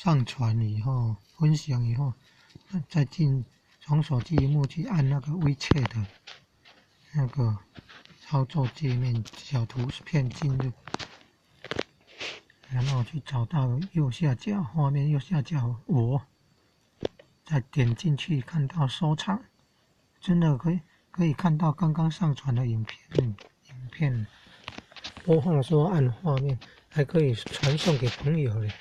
上傳以後，分享以後，再進從手機螢幕去按那個 WeChat 的那個操作界面，小圖片進入，然後去找到右下角畫面右下角我，再點進去看到收藏，真的可以看到剛剛上傳的影片，影片播放的時候按畫面，還可以傳送給朋友嘞。